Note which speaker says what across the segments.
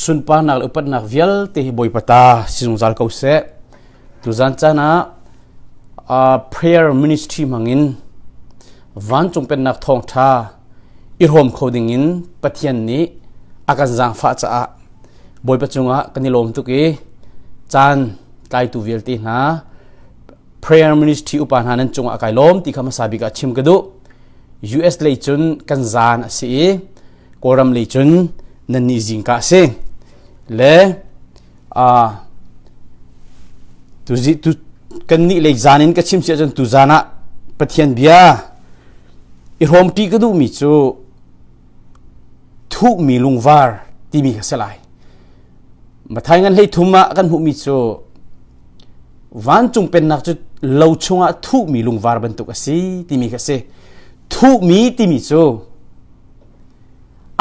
Speaker 1: Sunparnak le upatnak vialte hi Bawipa ta si zungzal ko seh. Tuzan caan ah prayer ministry hmangin vancung pennak thawngṭha i hrawm kho dingin Pathian nih a kan zaangfah caah Bawipa cungah kan i lawm tuk i caan tlaitu vialte hna prayer ministry upa hna nan cungah kai lawm ti kha hmasa bik ah chim ka duh. US lei cun kan zaan a si i Kawlram lei cun nan nih zingka a si. Le tu tu kan nih lei zaan in ka chim si ahcun tu zaan ah Pathian bia i hrawmpi ka duhmi cu thuhmi lungvar timi kha si lai. Mathai ngan hlei thum ah kan hmuhmi cu vancung pennak cu lo chungah thuhmi lungvar bantuk a si timi kha si. Thuhmi timi cu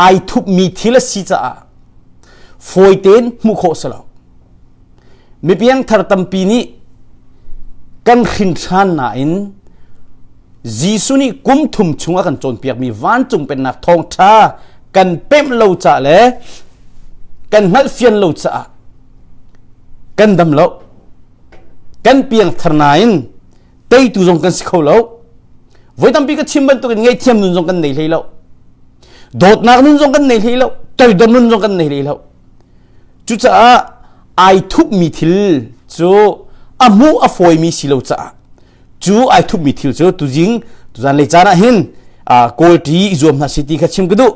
Speaker 1: ai thupmi thil a si caah fawi tein hmuh khawh si lo. Mipiangthar tampi nih kan hrin ṭhan nain Jesuh nih kum thum chung a kan cawnpiakmi vancung pennak thawngṭha kan pemh lo caah le kan hngalhfian lo caah kan dam lo. Kan piangthar nain teitu zong kan si kho lo. Voi tampi ka chim bantukin ngaihthiam nun zong kan nei hlei lo. Dawtnak nun zong kan nei hlei lo. Toidor nun zong kan nei hlei lo. Cucaah ai thupmi thil cu a hmuh a fawimi si lo caah cu ai thupmi thil cu tuzing tuzan lei caan ah hin kawlṭi i zuam hna si ti kha chim ka duh.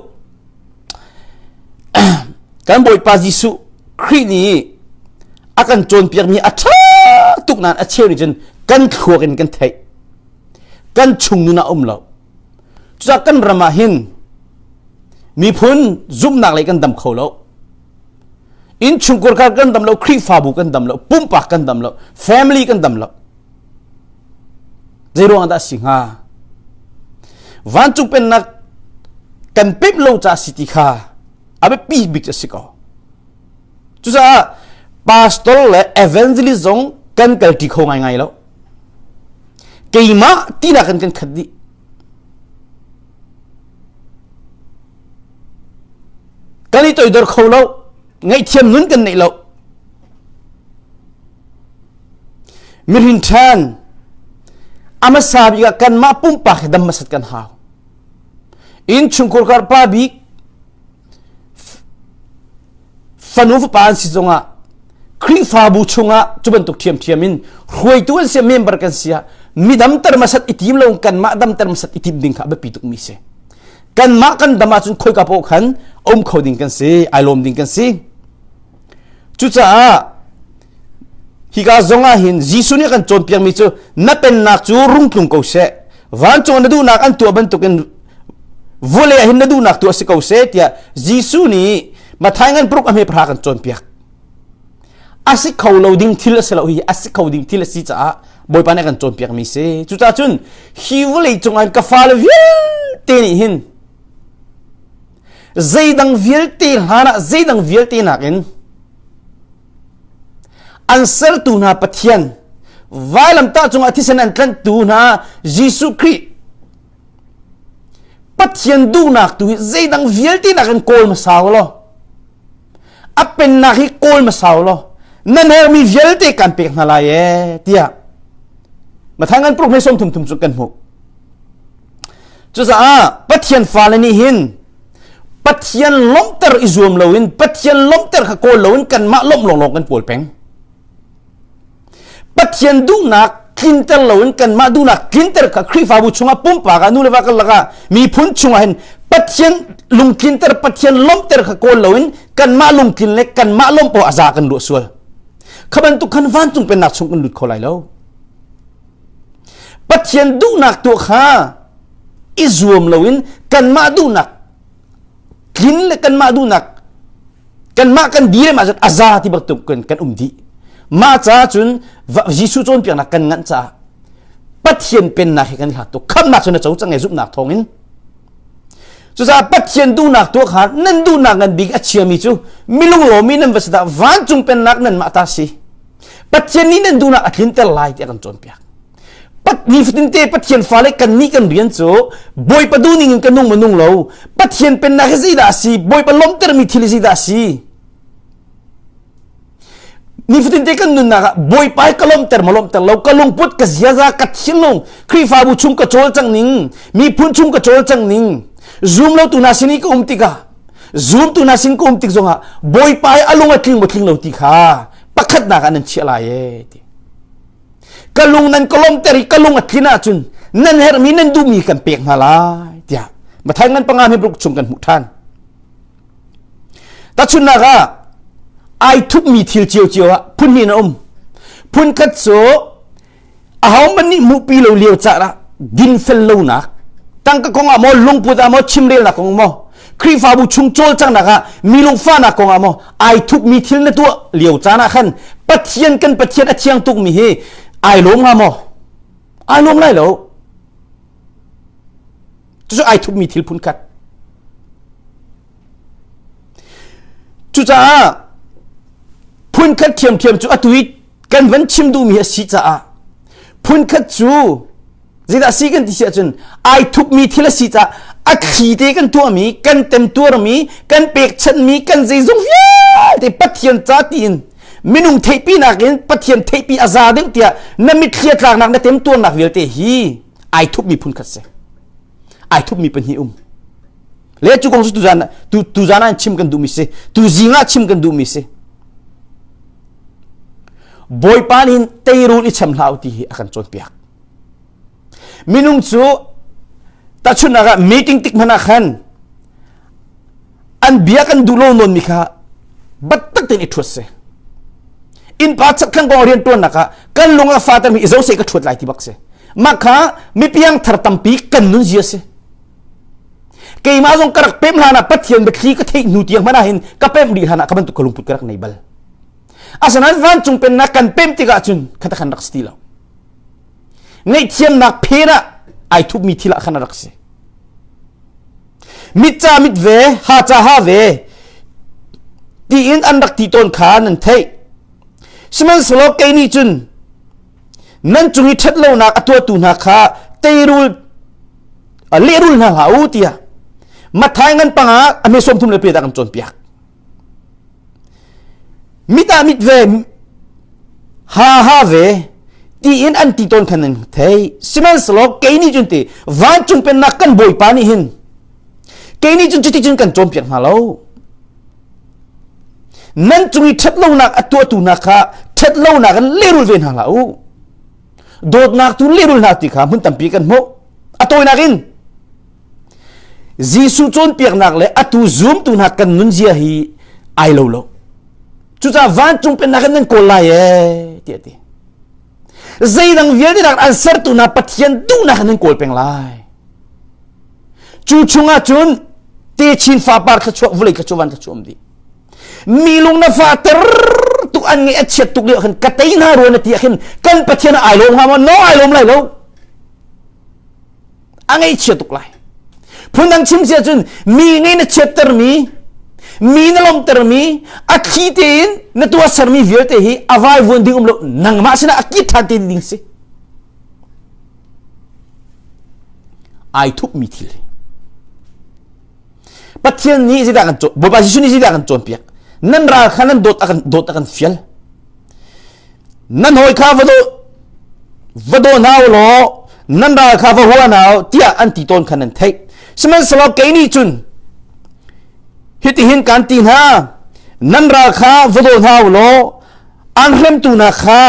Speaker 1: Kan Bawipa Jesuh Khrih nih a kan cawnpiakmi a ṭha tuk nain a cheu nih cun kan thluak in kan theih. Kan chung nun ah um lo. Cucaah kan ram ah hin miphun zumhnak lei kan dam kho lo. Innchungkhar kan dam lo, Khrihfabu kan dam lo, pumpak kan dam lo, family kan dam lo. Zeiruang dah a si hnga? Vancung pennak kan pemh lo ca si ti kha a biapi bik a si ko. Cucaah pastor le evangelist zong kan kalṭi kho ngaingai lo. Keimah tinak in kan khat dih. Kan i toidor kho lo. Ngaihthiam nun kan neih lo. Mirin ṭhan a hmasa bik ah kanmah pumpak hi dam hmasat kan hau. Innchungkhar kar pa bik fanu fapa an si zongah Khrihfabu chungah cu bantuk ṭhiamṭhiam in hruaitu an si member kan si ah mi damter hmasat i tim lo kanmah damter hmasat i tim ding kha a biapi tukmi si. Kanmah kan dam ahcun khoika paoh khan um kho ding kan si, ai lawm ding kan si. Cucaah hika zong ah hin Jesuh nih a kan cawnpiakmi cu na pennak cu rung tlung ko seh vancung ah na duhnak an tuah bantukin vawlei ah hin na duhnak tuah si ko seh tiah Jesuh nih Matthai ngan paruk a hme pahra kan cawnpiak. A si kho lo ding thil a si lo hi a si kho ding thil a si caah Bawipa nih a kan cawnpiakmi si. Cucaah cun hi vawlei cungah ka fale vialte nih hin Zeidang vialte hlan ah zeidang vialte nakin an sertu hna Pathian vailamtah cungah thisen an tlanhtu hna Jesuh Khrih Pathian duhnak tu hi zeidang vialte nakin kawl hmasa u law a pennak hi kawl hmasa u law nan hermi vialte kan pek hna lai ee tiah Matthai ngan paruk hme sawm thum thum cu kan hmuh. Cucaah Pathian fale nih hin Pathian lawmhter i zuam loin Pathian lawmhter kha kawl loin kanmah lawmh lawnglawng kan kawl peng. Pathian duhnak tlinter loin kanmah duhnak tlinter kha Khrihfabu chungah pumpak ah nu le va karlak ah miphun chungah hin Pathian lungtlinter Pathian lawmhter kha kawl loin kanmah lungtlin le kanmah lawmh poah a za kan ruah sual. Kha bantuk khan vancung pennak chung kan lut kho lai lo. Pathian duhnak tuah kha i zuam loin kanmah duhnak tlin le kanmah duhnak kanmah kan dir ah cun a za ti bantuk kan kan um dih. Mah caah cun Jesuh cawnpiaknak kan nganh caah Pathian pennak he kan i hlat tuk. Khamhnak cu na co cang e zumhnak thawngin. Cucaah Pathian duhnak tuah kha nan duhnak ngan bik a chiami cu milunglawmi nan va si dah vancung pennak nanmah ta si. Pathian nih nan duhnak a tlinter lai tiah kan cawnpiak. Nifatin te Pathian fale kan nih kan rian cu Bawipa duhning in ka nung ma nung lo Pathian pennak hi zeidah a si Bawipa lawmhtermi thil hi zeidah a si. Nifatin te kan nunnak ah Bawipa ka lawmhter ma lawmhter lo, ka lungput, ka ziaza, ka thinlung, Khrihfabu chung ka cawlcang ning, miphun chung ka cawlcang ning, zum lo tu hna sin i ka um tikah, zumtu hna sin ka um tik zongah Bawipa i a lung a tling maw tling lo ti kha pakhatnak ah nan chiah lai ee ti. Ka lung nan ka lawmhter i ka lung a tlin ahcun nan herhmi nan duhmi kan pek hna lai tiah Matthai ngan panga hmebruk chung kan hmuh ṭhan. Tahchunhnak ah ai thupmi thil ciocio ah phun hnih a um. Phun khat cu ahohmanh nih hmuhpi lo lio caan ah dinfel lonak tangka kong ah maw lungput ah maw chimrelnak kong maw Khrihfabu chung cawlcanghnak ah mi lungfahnak kong ah maw ai thupmi thil na tuah lio caan ah khan Pathian kan Pathian a thiang tukmi hi ai lawm hnga maw? Ai lawm lai lo. Cucu ai thupmi thil phun khat. Cucaah phunkhat ṭhiamṭhiam cu atu i kan van chim duhmi a si caah phunkhat cu zeidah si kan ti si ahcun ai thupmi thil a si caah a thli te kan tuahmi kan temtuarmi kan pekchanhmi kan zeizong vialte Pathian ca tiin minung theihpinak in Pathian theihpi a za deuh tiah na mitthli a tlaknak na temtuarnak vialte hi ai thupmi phunkhat si ai thupmi pahnih um le cu kong cu tuzan tu tuzan ah chim kan duhmi si tu zing ah chim kan duhmi si Bawipa nih teirul i cham hlah u ti hi a kan cawnpiak minung cu tahchunhnak ah meeting tik hmanh ah khan an bia kan duh lo nawn mi kha battak tein i ṭhuat si innpa chakthlang kong rian ṭuannak ah kan lung a fa termi i zo se ka ṭhuat lai ti bak si mah kha mipiang thar tampi kan nun zia si keimah zong ka rak pem hlan ah Pathian biathli ka theih hnu tiang hmanh ah hin ka pem rih hlan ah ka bantuk ka lungput ka rak nei bal asinain vancung pennak kan pem tikah cun khata khan rak si ti lo ngaihthiamnak phen ah ai thupmi thil ah khan a rak si Mit ca mit ve, ha ca ha ve tiin an rak ti tawn kha nan theih. Sihmanhsehlaw kei nih cun nan cung i ṭhat lonak a tuahtu hna kha teirul lehrul hna hlah u tiah Matthai ngan panga a hme sawm thum le pe dah kan cawnpiak. Mit ah mit ve, ha ha ve tiin an ti tawn khan nan thei. Sihmanhsehlaw kei nih cun ti vancung pennak kan Bawipa nih hin kei nih cun cuti cun kan cawnpiak hna lo. Nan cung i ṭhatlonak a tuahtu hna kha ṭhatlonak in lehrul ve hna hlah u. Dawtnak tu lehrul hna ti kha hmun tampi kan hmuh. A tawinak in Jesuh cawnpiaknak le atu zumtu hna kan nunzia hi ai lo lo. Cucaah vancung pennak in nan kawl lai ee tiah a ti. Zeidang vialte nak an sertu hna Pathian duhnak in nan kawl peng lai. Cu chungah cun techin fapar thluachuah vulei thluachuah van thluachuah um dih. Mi lung na fa ter tuk an ngeih a chiat tuk lio khan ka tei hna rua na ti ah khin kan Pathian ai lawm hnga maw? No ai lawm lai lo. A ngaihchia tuk lai. Phundang chim si ahcun mi nih na chiattermi, mi na lawmhtermi, a thli tein na tuahsermi vialte hi a vaivuan ding um lo nangmah sinah a kit ṭhan te ding si. Ai thupmi thil hi. Pathian nih zeidah kan Bawipa Jesuh nih zeidah kan cawnpiak? Nan ral kha nan dawt a kan dawt a kan fial. Nan hawi kha va daw va daw hna u law nan ral kha va hua hna u tiah an ti tawn kha nan theih. Sihmanhsehlaw kei nih cun hitihin kaan ti hna nan ral kha va daw hna u law an hremtu hna kha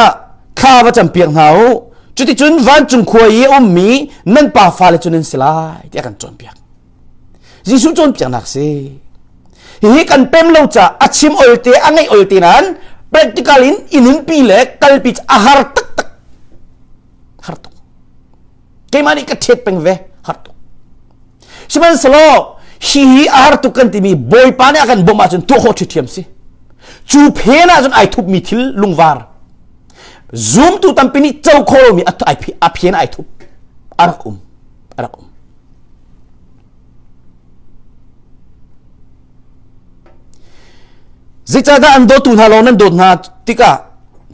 Speaker 1: thla va campiak hna u cuticun vancung khua i a ummi nan pa fale cu nan si lai tiah kan cawnpiak. Jesuh cawnpiaknak si. Hihi kan pem lo ca a chim olte a ngeih olte nain practical in i nunpi le kalpi a har taktak. Har tuk. Keimah nih ka ṭhet peng ve har tuk. Sihmanhsehlaw hi hi a har tuk kan timi Bawipa nih a kan bawmh ahcun tuah khawh ṭhiṭhiam si. Cu phen ahcun ai thupmi thil lungvar zumtu tampi nih co khawh lomi a phen ai thup a rak um a rak um. Zeicahdah an dawtu hna lawng nan dawt hna tikah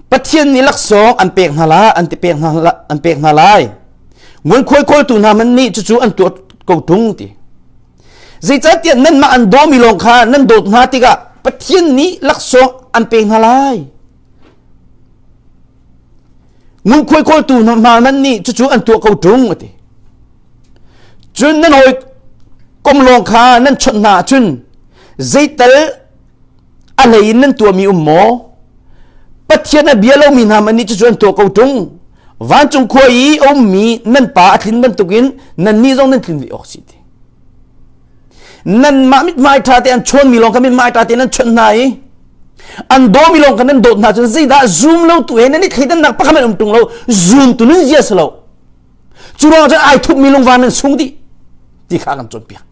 Speaker 1: Pathian nih laksawng an pek hna lai an ti pek hna an pek hna lai. Ngunkhuai kawltu hna man nih cucu an tuah ko ṭung ti. Zeicahtiah nanmah an dawmi lawng kha nan dawt hna tikah Pathian nih laksawng an pek hna lai. Ngunkhuai kawltu hna nan nih cucu an tuah ko ṭung a ti. Cun nan hawi kom lawng kha nan chawnh hna ahcun zeital a hlei in nan tuahmi um maw? Pathian a bia lomi hna man nih cucu an tuah ko ṭung. Vancung khua i a ummi nan pa a tlin bantukin nannih zong nan tlin ve awk si ti. Nanmah mithmai ṭha te an chawnmi lawng kha mithmai ṭha te nan chawnh hna i an dawmi lawng kha nan dawt hna cun zeidah zum lo tu he nan i thleidannak pakhat an um ṭung lo zum tu nun zia si lo. Cu ruangah cun ai thupmi lungvar nan sung dih ti kha kan cawnpiak.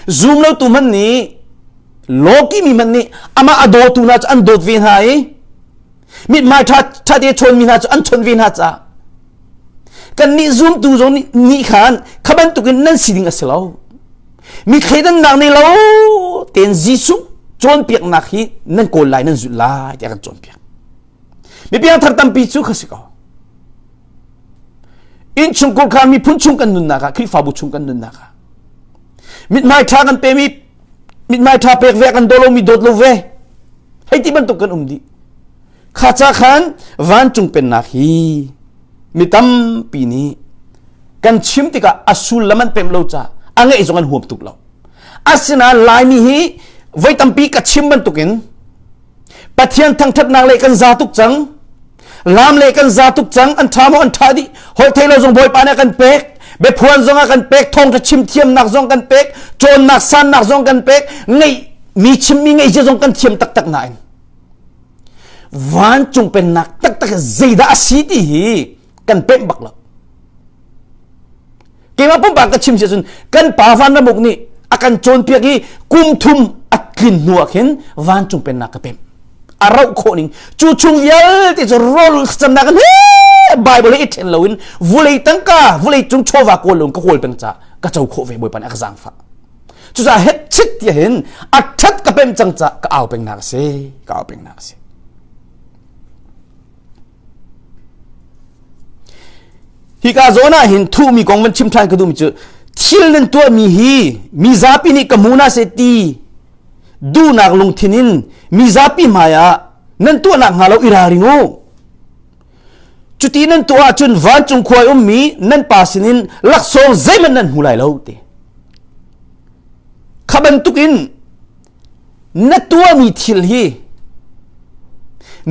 Speaker 1: Zum lo tu hmanh nih lawki mi hmanh nih amah a dawtu hna cu an dawt ve hna i mithmai ṭha ṭha te chawnmi hna cu an chawnh ve hna caah kannih zumtu zong nih khan kha bantukin nan si ding a si lo. Mi thleidannak nei lo tein Jesuh cawnpiaknak hi nan kawl lai nan zulh lai tiah kan cawnpiak. Mi piangthar tampi cu kha si ko. Innchungkhar kha miphun chung kan nunnak ah Khrihfabu chung kan nunnak ah mithmai ṭha kan pemi mithmai ṭha pek ve kan daw lomi dawt lo ve hei ti bantuk kan um dih kha ca khan vancung pennak hi mi tampi nih kan chim tikah a sullam an pem lo ca a ngeih zong an huam tuk lo asinain laimi hi voi tampi ka chim bantukin Pathian thangṭhatnak le kan za tuk cang. Lam le kan za tuk cang. An ṭha maw an ṭha dih. Holh thei lo zong Bawipa nih a kan pek. Biaphuan zong a kan pek. Thawngṭha chim thiamnak zong kan pek. Cawnnak sannak zong kan pek. Ngeih mi chimmi ngeihcia zong kan thiam taktak nain vancung pennak taktak zeidah a si ti hi kan pemh bak lo. Keimah pumpak ka chim si ahcun kan pa vanramuk nih a kan cawnpiak i kum thum a tlin hnu ah khin vancung pennak ka pemh. A rauh khawh ning cu chung vialte cu rawl camnak in Bible i ṭhen loin vulei tangka vulei cung chawva kawl loin ka kawl peng ca ka co khawh ve Bawipa nih a ka zaangfah. Cucaah het chit ti hin a ṭhat ka pemh cang ca ka au pengnak a si ka au pengnak a si. Hika zawn ah hin thuhmi kong van chim ṭhan ka duhmi cu thil nan tuahmi hi mi zapi nih ka hmu hna seh ti duhnak lungthin in mi zapi hmai ah nan tuahnak hnga lo i ralring u. Cuti nan tuah ahcun vancung khua i ummi nan pa sinin laksawng zeihmanh nan hmu lai lo ti. Kha bantukin na tuahmi thil hi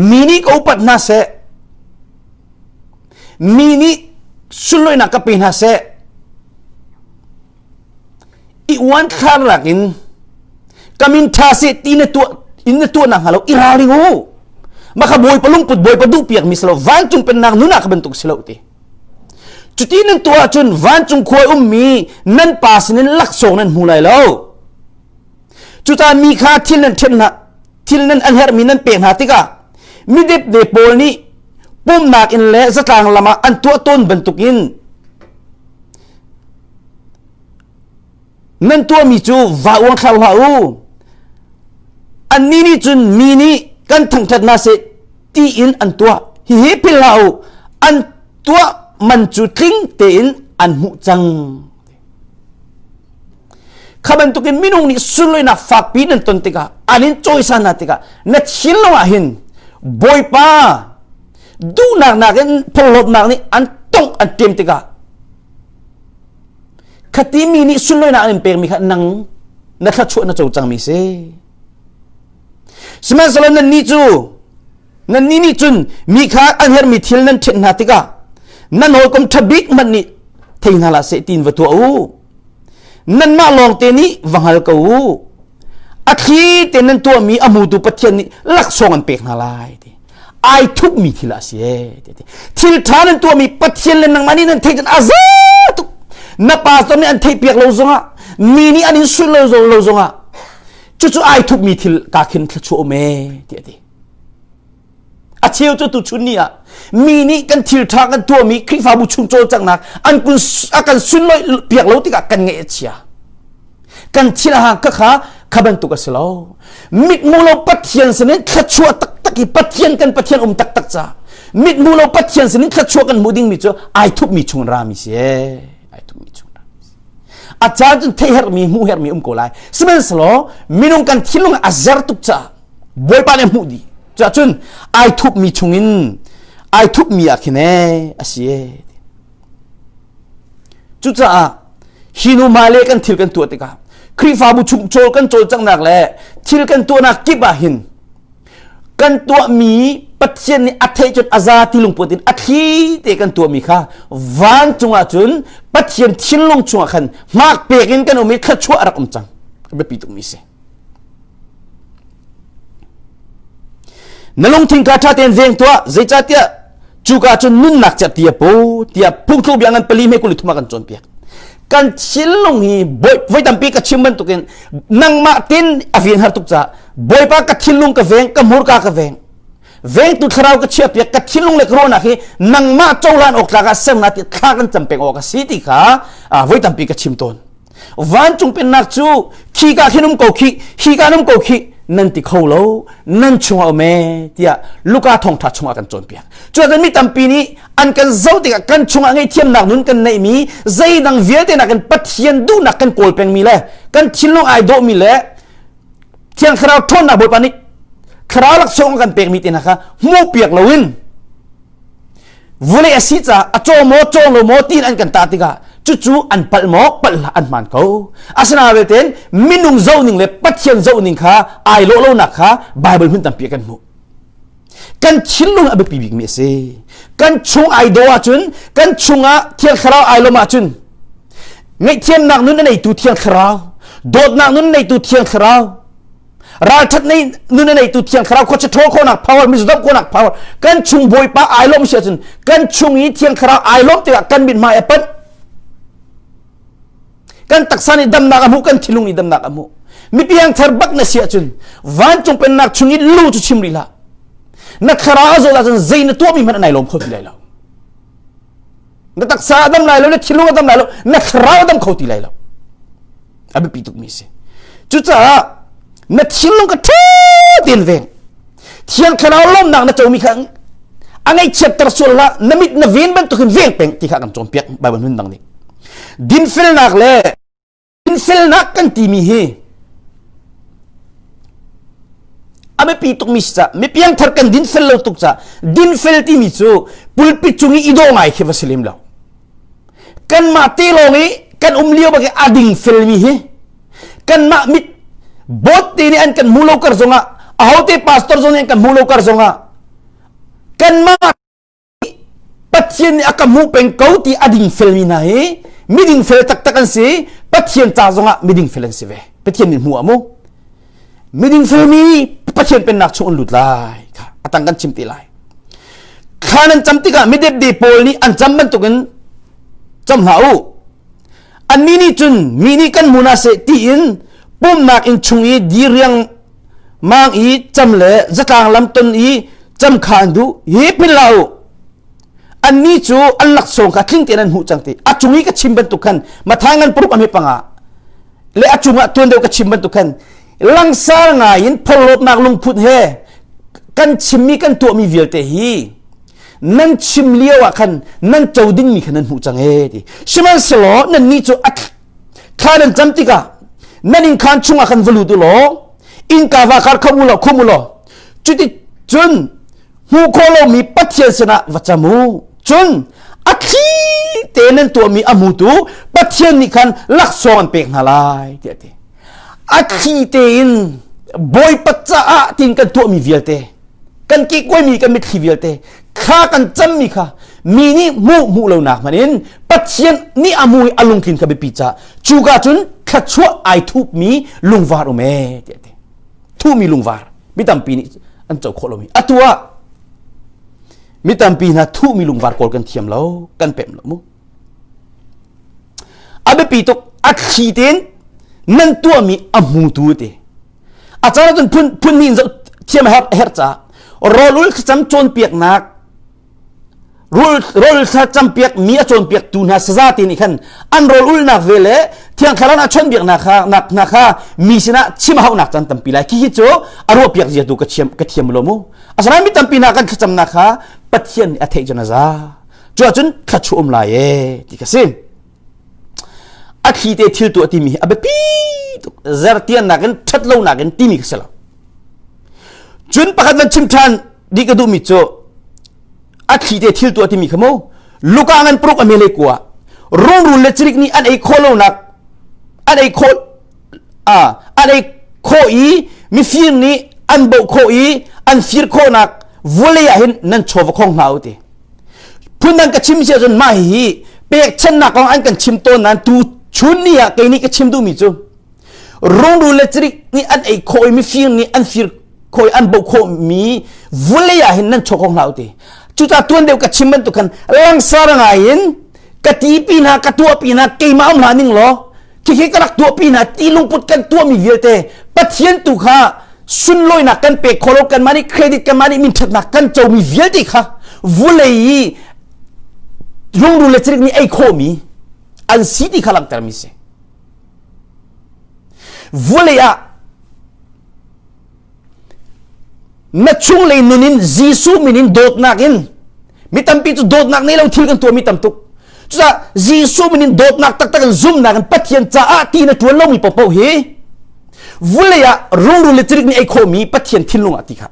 Speaker 1: mi nih ka upat hna seh mi nih sunlawinak ka pe hna seh i uanthlar in ka min ṭha seh ti na tuah in na tuahnak hnga lo i ralring u maka bawipa lungput bawipa duh piak mi si lo vancung pennak nun ah ka bantuk si lo ti cuti nan tuah ahcun vancung khua ummi nan pa sinin laksawng nan hmu lai lo Cucaah mi kha thil nan ṭhen hna thil nan an herhmi nan pek hna tikah midepde pawl nih pumnak in le zatlang lam ah an tuah tawn bantukin nan tuahmi cu va uangthlar hlah u. Annih nih cun mi nih kan thangṭhat hna seh tiin an tuah. Hihi philh hlah u. An tuah man cu tling tein an hmuh cang. Kha bantukin minung nih sunlawinak fakpi nan ton tikah an in cawisan hna tikah na thinlung ah hin Bawipa duhnak nakin phorhlawtnak nih an tongh an ṭem tikah khati mi nih sunlawinak an in pekmi kha nang na thluachuah na co cangmi si. Sihmanhsehlaw nannih cu Nannih nih cun mi kha an herhmi thil nan ṭhenh hna tikah nan hawikom ṭha bik hmanh nih thei hna hlah seh tiin va tuah u. Nanmah lawngte nih va hngal ko u. A thli te nan tuahmi a hmutu Pathian nih laksawng an pek hna lai ti. Ai thupmi thil a si ee ti. Thil ṭha nan tuahmi Pathian le nangmah nih nan theih cun a za tuk. Na pastor nih an theihpiak lo zongah mi nih an in sulh lo lo zongah cucu ai thupmi thil ka khin thluachuah um ee ti a ti. A cheu cu tuchun ni ah mi nih kan thil ṭha kan tuahmi Khrihfabu chung cawlcanghnak an kun a kan sunlawih piak lo tikah kan ngaih a chia. Kan thil a hang kha kha kha bantuk a si lo. Mithmu lo Pathian sinin thluachuah taktak i Pathian kan Pathian um taktak ca mithmu lo Pathian sinin thluachuah kan hmuh dingmi cu ai thupmi chung rami si ee. Ai thupmi chung rami si. A caan cun theih herhmi hmuh herhmi um ko lai. Sihmanhsehlaw minung kan thinlung a zer tuk caah Bawipa nih a hmuh dih. Cuahcun ai thupmi chungin. Ai thupmi ah khin ee a si ee. Cucaah hi nu hmailei kan thil kan tuah tikah Khrihfabu chung cawl kan cawlcanghnak le thil kan tuahnak kip ah hin kan tuahmi Pathian nih a theih cun a za ti lungput in a thli te kan tuahmi kha vancung ah cun Pathian thinlung chungah khan hmak pek in kan um i thluachuah a rak um cang. A biapi tukmi si. Na lungthin kha ṭha tein veng tuah, zeicahtiah cuka cun nunnak cerhti a pu tiah phungthluk bia ngan pali hme 23 ah kan cawnpiak. Kan thinlung hi voi tampi ka chim bantukin nangmah tin a ven har tuk caah Bawipa ka thinlung ka veng, ka hmurka ka veng. Vengtu thlarau ka chiahpiak, ka thinlung le ka ruahnak hi nangmah cohlan awk tlak ah ser na ti thla kan cam peng awk a si ti kha voi tampi ka chim tawn. Vancung pennak cu khika khin um ko khi hika um ko khi nan ti kho lo nan chungah um e tiah Luka thawngtha chungah kan cawnpiak. Cuacun mi tampi nih an kan zoh tikah kan chungah ngaihthiamnak nun kan neihmi zeidang vialte nakin Pathian duhnak kan kawl pengmi le kan thinlung ai dawhmi le Thiang Thlarau ṭhawnnak Bawipa nih Thlarau laksawng kan pekmi te hna kha hmuhpiak loin Vulei a si caah a caw maw caw lo maw tiin an kan tah tikah cucu an palh maw palh hlah an hmaan ko. Asinain belte minung zohning le Pathian zohning kha ai lawh lonak kha Baibal hmun tampi ah kan hmuh. Kan thinlung a biapi bikmi a si. Kan chung ai daw ahcun kan chungah Thiang Thlarau ai lawm ahcun ngaihthiamnak nun a neitu Thiang Thlarau, dawtnak nun a neitu Thiang Thlarau, ralṭhat nei nun a neitu thiang thlarau khuacha ṭhawl khawhnak power mizodam khawhnak power kan chung bawipa ai lawm si ahcun kan chung i thiang thlarau ai lawm tikah kan mithmai a panh kan taksa nih damnak a hmuh kan thinlung nih damnak a hmuh mipiang thar bak na si ahcun vancung pennak chung i lu cu chim rih hlah na thlarau a zawt ahcun zei na tuahmi hmanh an ai lawm kho ti lai lo na taksa a dam lai lo na thinlung a dam lai lo na thlarau a dam kho ti lai lo a biapi tukmi a si cucaah na thinlung ka ṭha tein veng thiang thlarau lawmnak na comi kha a ngaihchiatter sual hlah na mit na ven bantukin veng peng ti kha kan cawnpiak Bible hmun dang nih dinfelnak le dinfelnak kan timi hi a biapi tukmi si ca mi piangthar kan dinfel lo tuk ca dinfel timi cu pulpit cung i i dawh ngai khi va si lem lo kanmah te lawng i kan um lio bak i a dingfelmi hi kanmah mit bawt te nih an kan hmu lo kar zongah ahote pastor zong nih an kan hmu lo kar zongah kanmah Pathian nih a ka hmuh peng ko ti a dingfelmi hna hi midingfel taktak an si Pathian ca zongah midingfel an si ve Pathian nih hmu ah mu midingfelmi Pathian pennak chung an lut lai kha atang kan chim te lai thla nan cam tikah midepde pawl nih an cam bantukin cam hlah u annih nih cun mi nih kan hmu hna seh tiin pumnak inn chung i diriang mang i cam le zatlang lam ton i cam kha an duh hi phil hlah u annih cu an laksawng kha tling tein an hmuh cang ti a cung i ka chim bantuk khan Matthai ngan paruk a hme panga le a cungah tuan deuh ka chim bantuk khan langsar ngai in phorhlawtnak lungput he kan chimmi kan tuahmi vialte hi nan chim lio ah khan nan co dingmi kha nan hmuh cang ee ti sihmanhsehlaw nannih cu a thla nan cam tikah nan innkhaan chungah khan va lut u law innka va khar kham u law khum u law cuti cun hmuh khawh lomi Pathian sinah va cam u cun a thli te nan tuahmi a hmutu Pathian nih khan laksawng an pek hna lai tiah a ti a thli tein Bawipa caah tiin kan tuahmi vialte kan kehkuaimi kan mitthli vialte thla kan cammi kha mi nih hmuh hmuh lonak hmanh in Pathian nih a hmu i a lungtlin kha biapi caah cuka cun thluachuah ai thupmi lungvar um ee tiah a ti thuhmi lungvar mi tampi nih an co khawh lomi atu ah mi tampi hna thuhmi lungvar kawl kan thiam lo kan pemh lo mu a biapi tuk a thli tein nan tuahmi a hmutu te a caan ahcun phun phun hnih in zoh thiam a herh a herh caah rawlul thlacam cawnpiaknak rawl rawl thlacampiak mi a cawnpiaktu hna saza te nih khan an rawl ulnak ve le thiang thlarau a chawnhbiaknak kha nak hna kha mi sinah chim a hauhnak caan tampi lai khi cu a ruahpiak zia tu ka thiam ka thiam lo mu asinain mi tampi hna kan thlacamnak kha Pathian nih a theih cun a za cu ahcun thluachuah um lai e ti ka si a thli te thil tuah timi hi a biapi tuk zertiannak in ṭhat lonak in timi ka si lo cun pakhat van chim ṭhan dih ka duhmi cu. A thli te thil tuah timi kha mu Luka ngan paruk a mele kua rungrul le cirik nih an ei khawh lonak an ei khawh an ei khawh i mifir nih an boh khawh i an fir khawhnak vawlei ah hin nan chaw va khong hna u ti. Phundang ka chim si ahcun mah hihi pekchannak kong an kan chim tawn nain tu chun ni ah kei nih ka chim duhmi cu rungrul le cirik nih an ei khawh i mifir nih an fir khawh i an boh khawhmi vulei ah hin nan chaw khong hlah u ti. Cucaah tuan deuh ka chim bantuk khan langsar ngai in ka tipi hna ka tuahpi hna keimah um hlah ning law Khikhi ka rak tuahpi hna ti lungput kan tuahmi vialte Pathian tu kha sunlawinak kan pek khawh lo kanmah nih credit kanmah nih minṭhatnak kan comi vialte kha vulei i rungrul le cirik nih ei khawhmi an si ti kha langhtermi si. Vulei ah na chunglei nun in Jesuh min in dawtnak in mi tampi cu dawtnak nei lo thil kan tuahmi tam tuk cucaah Jesuh min in dawtnak taktak in zumhnak in Pathian caah ti na ṭuan lomi paohpaoh hi vulei ah rungrul le cirik nih ei khawhmi Pathian thinlung ah ti kha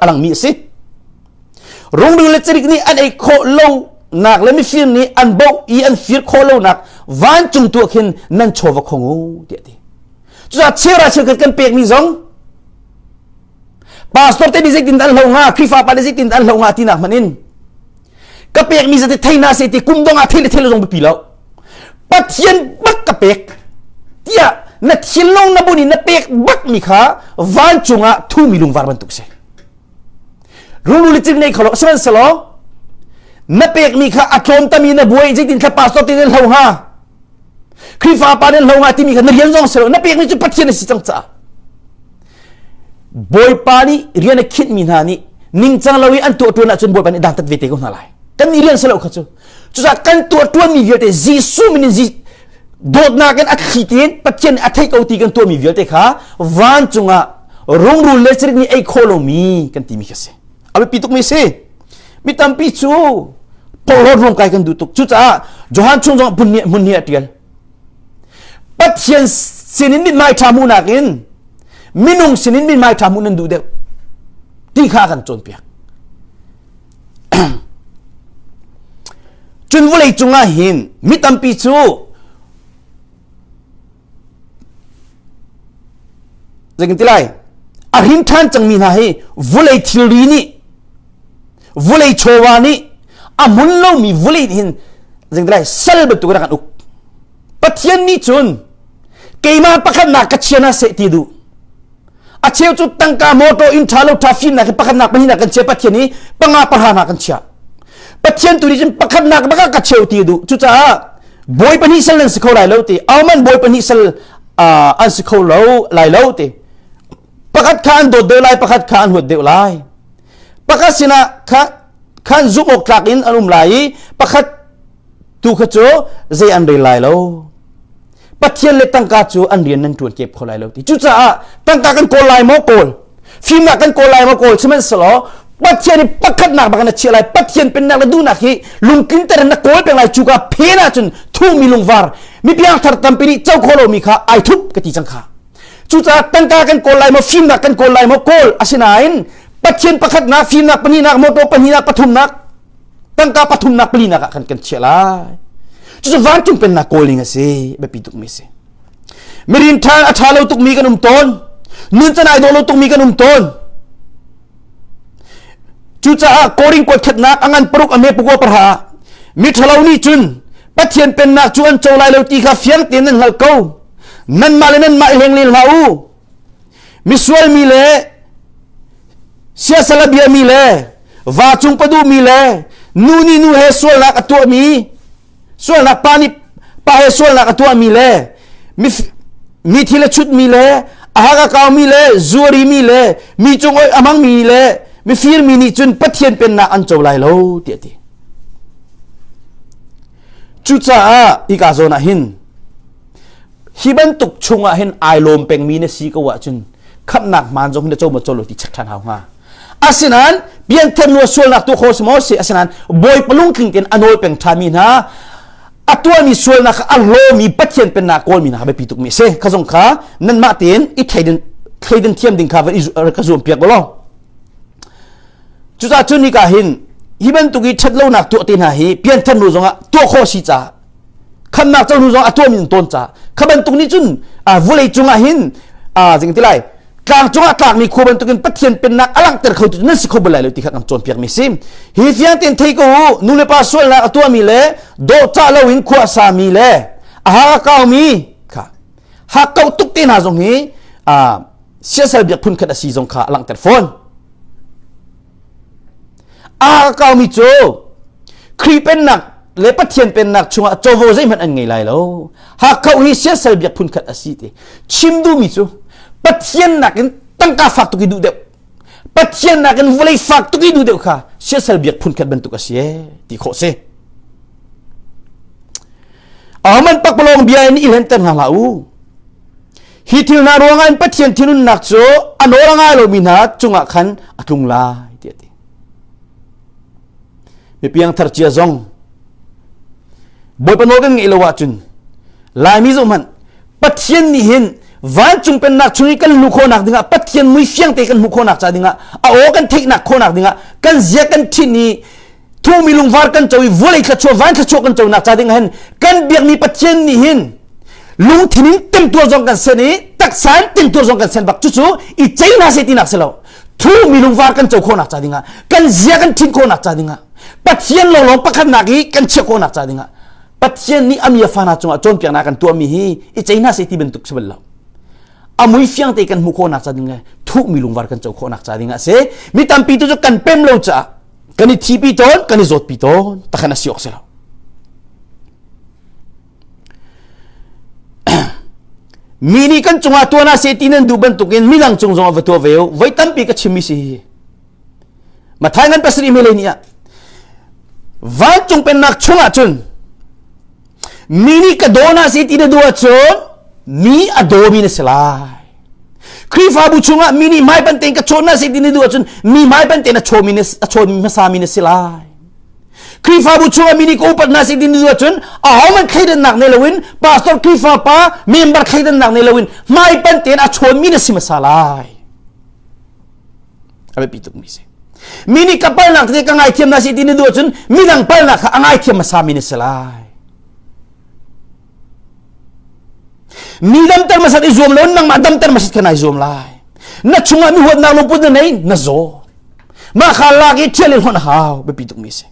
Speaker 1: a langmi a si rungrul le cirik nih an ei khawh lo nak le mifir nih an boh i an fir khawh lonak vancung tu ah khin nan chaw va khong u tiah ti Cucaah cheuhra cheukhat kan pekmi zong pastor te nih zeitin an hlo hnga Khrihfa pa nih zeitin an hlo hnga tinak hmanh in ka pekmi zate thei na se ti kum dong ah thei le thei lo zong biapi lo Pathian bak ka pek tiah na thinlung na bun in na pek bak mi kha vancung ah thumi lungvar bantuk si rulu le cing nei kho lo sihmanhsehlaw na pekmi kha a tlawm tami na buai zeitin thla pastor te nan hlo hnga Khrihfa pa nan hlo nga timi kha na rian zong si lo na pekmi cu Pathian a si cang caah Bawipa nih rian a khinhmi hna nih ningcang lo i an tuah ṭuan ahcun Bawipa nih dantat ve te ko hna lai kan nih rian si lo kha cu cucaah kan tuah ṭuanmi vialte Jesuh min in dawtnak in a thli tein Pathian nih a theih ko ti kan tuahmi vialte kha vancung ah rungrul le cirik nih ei khawh lomi kan timi kha si a biapi tukmi si Mi tampi cu porhlawt ruangkai kan duh tuk. Cucaah Johan chung zong hmun nih a ṭial. Pathian sinin mithmai ṭha hmuhnak in minung sinin mithmai ṭha hmuh nan duh deuh ti kha a kan cawnpiak. Cun vawlei cungah hin mi tampi cu Zeitin ti lai? A hrin ṭhan cangmi hna hi vulei thilri nih vulei chawva nih a hmun lomi vulei nih hin zeitin ti lai sal bantuk in a kan uk. Pathian nih cun keimah pakhatnak ka chia hna seh ti duh. A cheu cu tangka motor inn ṭha lo ṭha fimnak hi pakhatnak pahnihnak kan chia Pathian i panga pahra hna kan chiah. Pathian tu nih cun pakhatnak bak ah ka cheu ti duh. Cucaah bawi pahnih sal nan si kho lai lo ti. Auman bawi pahnih sal an si kho lo lai lo ti. Pakhat kha an dawt deuh lai, pakhat kha an huat deuh lai. Pakhat sinah kha khan zumh awk tlak in an um lai i pakhat tu kha cu zei an rel lai lo. Pathian le tangka cu an rian nan ṭuan kep kho lai lo ti. Cucaah tangka kan kawl lai maw kawl? Fimnak kan kawl lai maw kawl? Sihmanhsehlaw Pathian i pakhatnak bak na chiah lai. Pathian pennak le duhnak hi lungtlinter in na kawl peng lai. Cuka phen ahcun thumi lungvar mi piangthar tampi nih co kho lomi kha ai thup ka ti cang kha. Cucaah tangka kan kawl lai maw fimnak kan kawl lai maw kawl asinain Pathian pakhatnak fimnak pahnihnak motor pahnihnak pathumnak tangka pathumnak palinak ah khan kan chiah lai cucu vancung pennak kawl ning a si biapi tukmi si mirin ṭha a ṭha lo tukmi kan um tawn nun can ai dawh lo tukmi kan um tawn cucaah koring kuat khatnak a ngan paruk a me pukua parha ah mi ṭhalo nih cun Pathian pennak cu an co lai lo ti kha fiang tein nan hngalh ko nanmah le nanmah i hleng len hlah u misual mi le siasal a biami le va cung paduhmi le nu nih nu he sualnak a tuahmi sualnak pa nih pa he sualnak a tuahmi le mi thil a chutmi le a hak a kaumi le zuarimi le mi cung oih a hmangmi le mifirmi nih cun Pathian pennak an co lai lo tiah ti. Cucaah hika zawn ah hin hi bantuk chungah hin ai lawm pengmi na si ko ahcun khamhnak hmaan zong hi na co maw co lo ti check ṭhan hau hnga. Asinain pianthar nu sualnak tu kho si maw si asinain Bawipa lungtling tein a nawl peng ṭhanmi hna a tuahmi sualnak kha a hlawmi Pathian pennak kawlmi hna kha biapi tukmi a si. Kha zong kha nanmah tein i thleiden thleiden thiam ding kha va i ka zuam piak law. Cucaah cun hika hin Hi bantuk i ṭhatlonak tuah te hna hi pianthar hnu zongah tuah khawh si caah khamnak co hnu zong a tuahmi an tawn caah kha bantuk nih cun vawlei cungah hin zing ti lai tlang cungah tlakmi khua bantukin Pathian pennak a langhter kho tu nan si kho bal lai lo ti kha kan cawnpiakmi si. Hi fiang tein thei ko u nu le pa sualnak a tuahmi le dawhcah loin khua a sami le a ha a kaumi kha hakkauh tuk te hna zong hi siasal biak phun khat a si zong kha a langhter fawn. A kaumi cu Khrih pennak le Pathian pennak chungah covo zeihmanh an ngei lai lo. Hakkauh hi siasal biak phun khat a si ti. Chim duhmi cu Pathian nakin tangka fak tuk i duh deuh. Pathian nakin vawlei fak tuk i duh deuh kha siasal biak phun khat bantuk a si e ti khawh si. Ahohmanh pakpalawng bia in i hlenter hna hlah u. Hi thil hna ruangah in Pathian thinunnak cu a nawl a ngai lomi hna cungah khan a tlung lai tiah a ti. Mi piangthar cia zong Bawipa nawl kan ngeih lo ahcun Laimi zoh hmanh Pathian nih hin vancung pennak chung i kan luh khawhnak dingah Pathian mui fiang te kan hmuh khawhnak ca dingah a aw kan theihnak khawhnak dingah kan zia kan ṭhinh i thumi lungvar kan co i vawlei thluachuah van thluachuah kan conak ca ding hin kan biakmi Pathian nih hin lungthin in temtuar zong kan sen i taksa in temtuar zong kan sen bak cucu i cei hna seh tinak si lo thumi lungvar kan co khawhnak ca dingah kan zia kan ṭhinh khawhnak ca dingah Pathian lawnglawng pakhatnak i kan chiah khawhnak ca dingah Pathian nih a mi a fa hna cungah cawnpiaknak kan tuahmi hi i cei hna seh ti bantuk si bal lo a mui fiang te kan hmuh khawhnak ca ding le thuhmi lungvar kan co khawhnak ca dingah si mi tampi tu cu kan pem lo caah kan i thipi tawn kan i zawtpi tawn takhan a si awk si lo mi nih kan cungah tuan ah se ti nan duh bantukin midang cung zong va tuah ve u voi tampi ka chimmi si hi Mathai ngan pasarih mele ni ah vancung pennak chungah cun mi nih ka daw na si ti na duh ahcun mi a dawmi na si lai Khrihfabu chungah mi nih hmai bantein ka chawn na si ti na duh ahcun mi hmai bantein a chawmi na a chawn hmasami na si lai. Khrihfabu chungah mi nih ka upat na si ti na duh ahcun ahohmanh thleidannak nei loin pastor Khrihfa pa member thleidannak nei loin hmai bantein a chawnmi na si hmasa lai. A biapi tukmi si. Mi nih ka palnak tete ka ngaithiam na si ti na duh ahcun midang palnak kha a ngaithiam hmasami na si lai. Mi damter hmasat i zuam lo nangmah damter hmasat kha nai zuam lai. Na chungah mi huatnak lungput na nei na zaw. Mah kha lak i ṭhial in hlonh a hau biapi tukmi si.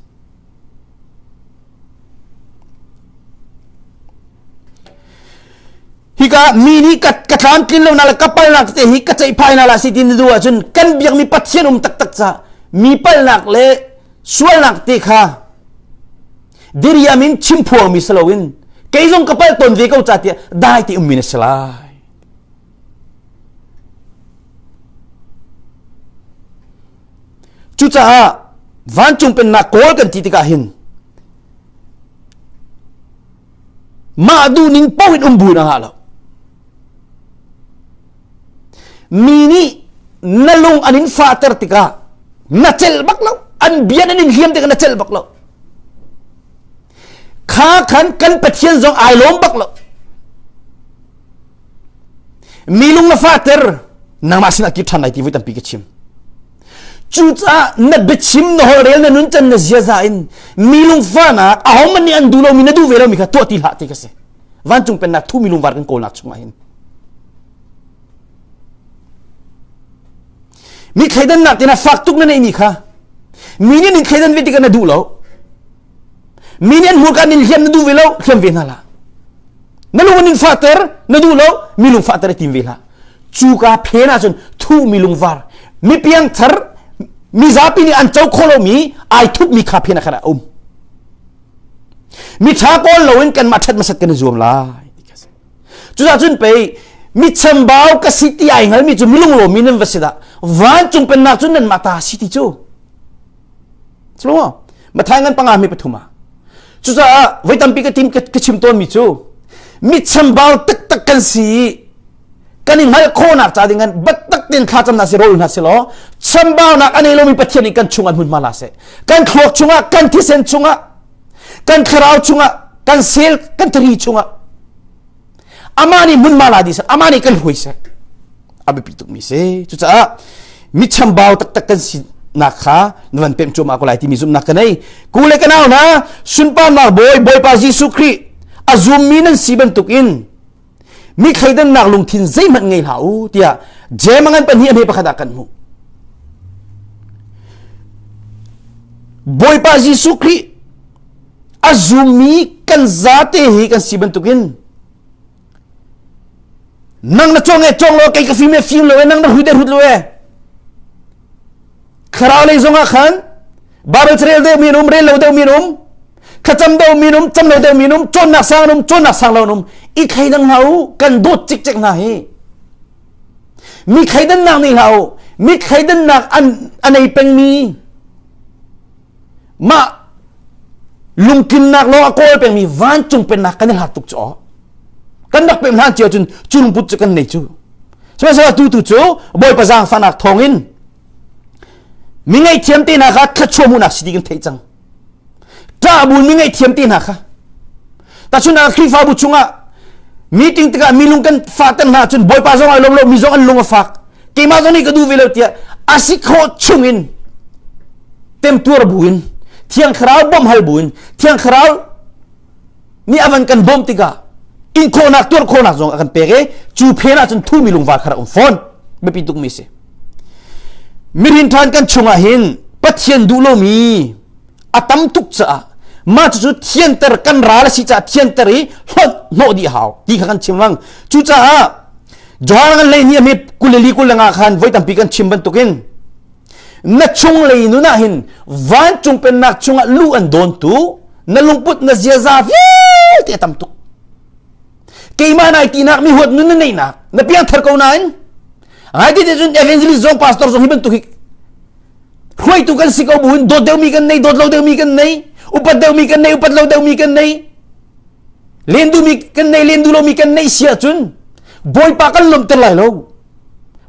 Speaker 1: Hika mi nih ka, ka tlamtlin lo na le ka palnak tete hi ka ceihphai na la si ti na duh ahcun kan biakmi Pathian um taktak ca mi palnak le sualnak te kha diriam in chim phuangmi si loin kei zong ka palh tawn ve ko ca tiah dai te ummi na si lai. Cucaah vancung pennak kawl kan ti tikah hin mah duhning paoh in um bu na ngah lo. Mi nih na lung an in fahter tikah na celh bak lo an bia nan in hliam tikah na celh bak lo kha khan kan Pathian zong ai lawm bak lo mi lung na fahter nangmah sinah kir ṭhan lai ti voi tampi ka chim cucaah na biachim na holhrel na nuncan na ziaza in mi lungfahnak ahohmanh nih an duh lomi na duh ve lomi kha tuah ti hlah ti ka si vancung pennak thumi lungvar kan kawlnak chungah hin Mi thleidannak tina fak tuk na neihmi kha mi nih nin thleidan ve tikah na duh lo. Mi nih an hmurka nin hliam na duh ve lo, hliam ve hna hlah. Na lung an in fahter, na duh lo, mi lung fahter i tim ve hlah. Cuka phen ahcun thuh mi lungvar, mi piangthar, mi zapi nih an co kho lomi ai thupmi kha phen ah khan a um. Mi ṭha kawl loin kanmah ṭhat hmasat kan i zuam lai. Cucaah cun pei mi chambau ka si ti ai hngalmi cu milunglawmmi nan va si dah vancung pennak cu nanmah ta si ti cu Culo Mathai ngan panga mi pathum ah cucaah voi tampi ka tim ka chim tawnmi cu mi chambau taktak kan si i kan i hngalh khawhnak ca ding kan battak ten thlacam hna si rawl hna si law chambaunak a nei lomi Pathian nih kan chung an hmunhma la seh kan thluak chungah kan thisen chungah kan thlarau chungah kan sel kan thari chungah amah nih hmunhma la dih seh amah nih kan hruai seh a biapi tukmi si cucaah mi chambau taktak kan si. nak kha na van pemh cuahmah ko lai timi zumhnak ka nei. Ku le ka nau hna, sunparnak bawi Bawipa Jesuh Khrih a zummi nan si bantukin mi thleidannak lungthin zeihmanh ngei hlah u tiah Jeim a ngan pahnih a hme pakhat ah kan hmuh. Bawipa Jesuh Khrih a zummi kan zate hi kan si bantukin nang na cawng e cawng lo kei ka fim e fim lo e nang na hut e hut lo e thlarau lei zong ah khan Bible rel deuh mi um rel lo deuh mi um thlacam deuh mi um cam lo deuh mi um cawnnak sang um cawnnak sang lo um i thleidang hlah u kan dawt cikcek hna hi mi thleidannak nei hlah u mi thleidannak an a nei pengmi mah lungtlinnak lawng a kawl pengmi vancung pennak kan i hlat tuk cu aw kan rak pem hlan cio cun cu lungput cu kan nei cu sihmanhsehlaw tu tu cu bawipa zaangfahnak thawngin mi ngaihthiam te hna kha thluachuah hmuhnak si ti kan theih cang ṭah bun mi ngaihthiam te hna kha tahchunhnak Khrihfabu chungah meeting tikah mi lung kan fahter hna cun bawipa zong ai lawm lo mi zong an lung a fak keimah zong nih ka duh ve lo tiah a si khawh chungin temtuar buin thiang thlarau bawmh hal buin thiang thlarau nih a van kan bawmh tikah in khawhnak tuar khawhnak zong a kan pek i cu phen ah cun thumi lungvar kha rak um fawn biapi tukmi si mirin ṭhan kan chungah hin Pathian duh lomi a tam tuk caah mah cucu thianter kan ral a si caah thianter i hlonh hnawh dih hau ti kha kan chim lang cucaah Johan kan lei ni a mi kuleli kulenga khan voi tampi kan chim bantukin na chunglei nun ah hin vancung pennak chungah lu an dawntu na lungput na ziaza vialte a tam tuk keimah nai tinak mi huat nun na neihnak na piangthar ko nain ngai ti cun evangelist zong pastor zong hi bantuk hi hruaitu kan si ko buin dawt deuhmi kan nei dawt lo deuhmi kan nei upat deuhmi kan nei upat lo deuhmi kan nei len duhmi kan nei len duh lomi kan nei si ahcun bawipa kan lawmter lai lo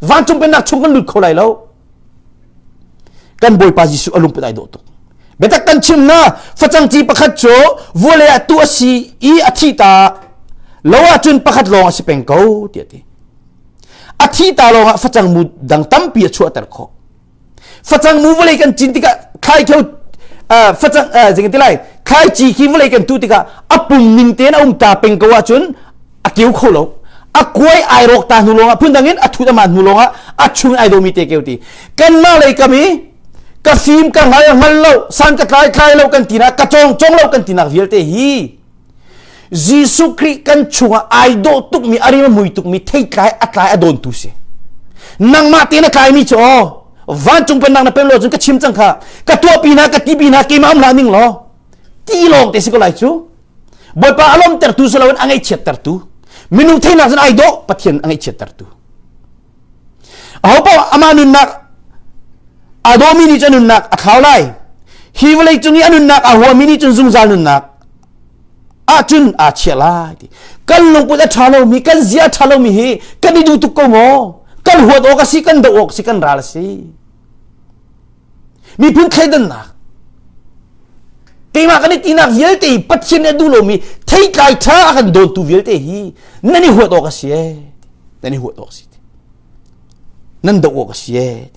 Speaker 1: vancung pennak chung kan lut kho lai lo kan bawipa Jesuh a lungput ai dawh tuk biatak kan chim na facang ci pakhat cu vuale ah tu a si i a thi ta lo ahcun pakhat lawng a si peng ko tiah ti a thi ta lawng ah facang mu dang tampi a chuahter khawh facang mu vawlei kan cin tikah thlai kheu facang zing ti lai thlai ci khi vawlei kan tu tikah a pum ning tein a um ta peng ko ahcun a keu kho lo a kuai ai rawk ta hnu lawngah phundang in a thut ama hnu lawngah a chung ai domi te keu ti kanmah lei kam i ka fim ka hngal hngal lo san ka tlai tlai lo kan tinak ka cawng cawng lo kan tinak vialte hi Jesuh Khrih kan chungah ai dawh tukmi a rim a mui tukmi theitlai a tlai a dawntu si. Nangmah tein a tlaimi cu aw vancung pennak na pem lo cun ka chim cang kha ka tuahpi hna ka tipi hna keimah um hlah ning law ti lawng te si ko lai cu Bawipa a lawmtertu si loin a ngaihchiattertu minung theinak cun ai dawh Pathian a ngaihchiattertu aho paoh amah nunnak aa dawmi nih cun nunnak a thlau lai hi vawlei cung i a nunnak aa huami nih cun zungzal nunnak ahcun aa chiah lai ti kan lungput a ṭha lomi kan zia a ṭha lomi hi kan i duh tuk ko maw kan huat awk a si kan doh awk a si kan ral a si miphun thleidannak keimah kan i tinak vialte hi Pathian nih a duh lomi theitlai ṭha a kan dawntu vialte hi nan i huat awk a si ee nan i huat awk a si nan doh awk a si ee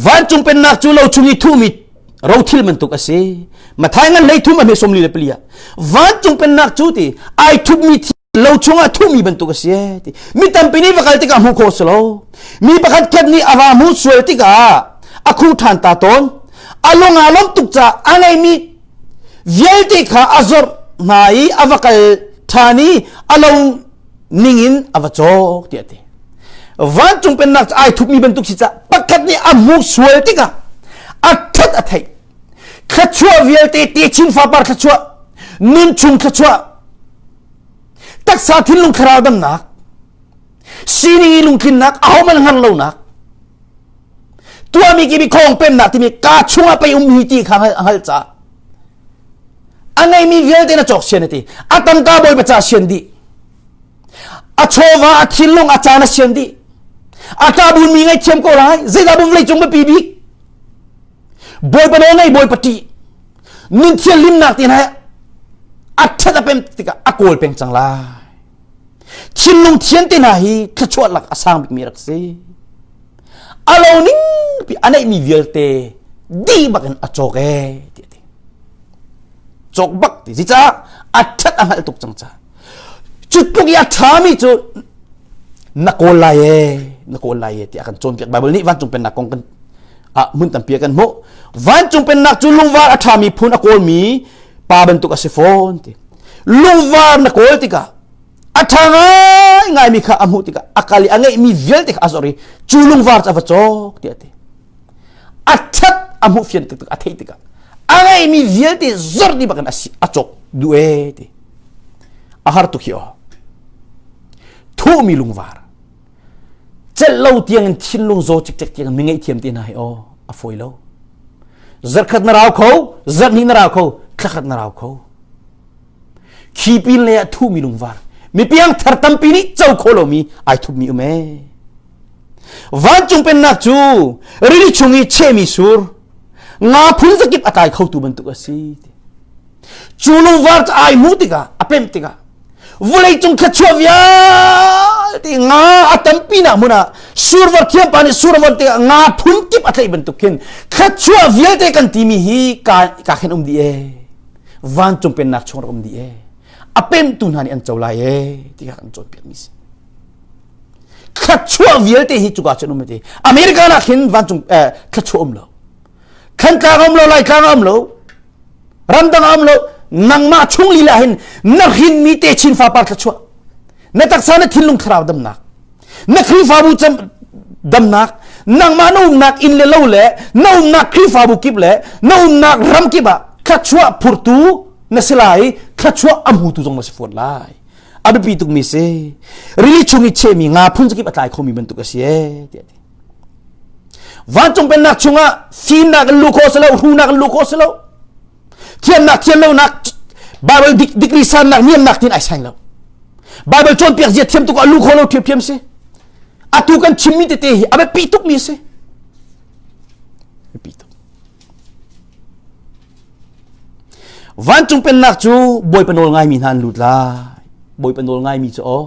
Speaker 1: vancung pennak cu lo chung i thuhmi rothil bantuk a si Mathai ngan hlei thum a hme sawmli le pali ah vancung pennak cu ti ai thupmi lo chungah thuhmi bantuk a si ee ti mi tampi nih va kal tikah hmuh khawh si lo mi pakhat khat nih a va hmuh sual tikah a khuh ṭhan ta tawn a lung aa lawmh tuk caah a ngeimi vialte kha a zorh hna i a va kal ṭhan i a lo ningin a va cawk tiah a ti vancung pennak cu ai thupmi bantuk si caah pakhat nih a hmuh sual tikah a ṭhat a theih thluachuah vialte techin fapar thluachuah nunchung thluachuah taksa thinlung thlarau damnak sining i lungtlinnak ahohmanh hngar lonak tuahmi kimi khong pemnak timi ka chungah pei um hi ti kha a hngalh caah a ngeimi vialte na cawk sian a ti a tangka bawipa ca sian dih a chawva a thinlung a caan a sian dih a ṭabun mi ngaihthiam ko lai zeidah bu vawlei cung biapi bik bawipa nawl ngei bawipa ṭih nun thianhlimnak ti hna a ṭhat a pem tikah a kawl peng cang lai thinlung thian te hna hi thluachuah lak a sang bikmi rak si. A lo ning pi a neihmi vialte dih bak in a cawk ee ti a ti. Cawk bak ti si caah a ṭhat a hngalh tuk cang ca. Cu tluk i a ṭhami cu na kawl lai ee na kawl lai ee tiah kan cawnpiak Bible nih vancung pennak kong kan ah hmun tampi ah kan hmuh. Vancung pennak cu lungvar a ṭhami phun a kawlmi pa bantuk a si fawn ti. Lungvar na kawl tikah a ṭha ngaingaimi kha a hmuh tikah a kal i a ngeihmi vialte kha a zor i cu lungvar cu a va cawk tiah a ti. A ṭhat a hmuh fian tik a theih tikah a ngeihmi vialte zor dih bakin a cawk duh ee ti. A har tuk hi aw. Thuhmi lungvar. Celh lo tiang in thinlung zaw cikcek tiang in mi ngaihthiam te hna hi aw a fawi lo. Zarkhat na rau kho, zarhnih na rau kho, thlakhat na rau kho. Khi pin le ah thuhmi lungvar. Mi piangthar tampi nih co kho lomi ai thupmi um ee. Vancung pennak cu rili chung i chehmi sur, nga phun zakip a tlai khotu bantuk a si. Cu lungvar cu ai hmuh tikah, a pemh tikah, vawleicung thluachuah vialte nga a tampi nak hmun ah survar thiampa nih sur a von tikah nga phun kip a tlaih bantuk khin thluachuah vialte kan timi hi ka, ka khin um dih ee. Vancung pennak chung rak um dih ee. A pemtu hna nih an co lai ee ti kha kan cawnpiakmi si. Thluachuah vialte hi cuka cun um ti. America nak hin vancung eh, thluachuah um lo. Thantlang um lo, Laitlang um lo, ramdang um lo, nangmah chung lila hin na hrinmi te chin fapar thluachuah. Na taksa na thinlung thlarau damnak. Na Khrihfabu cam damnak, nangmah na umnak inn le lo le na umnak Khrihfabu kip le na umnak ram kip ah thluachuah phurtu na si lai, thluachuah a hmutu zong na si fawn lai. A biapi tukmi si. Rili chung i chehmi nga phun zakip a tlai khomi bantuk a si ee tiah ti. Vancung pennak chungah fimnak in luh khawh si lo, hrunak in luh khawh si lo. Thiamnak thiam lonak Bible degree sannak niamnak tin ai saing lo. Bible cawnpiak zia thiam tuk ah luh khawh lo ṭhiamṭhiam si. Atu kan chimmi tete hi a biapi tukmi a si. Biapi tuk. Vancung pennak cu Bawipa nawl ngaimi hna an lut lai. Bawipa nawl ngaimi cu aw.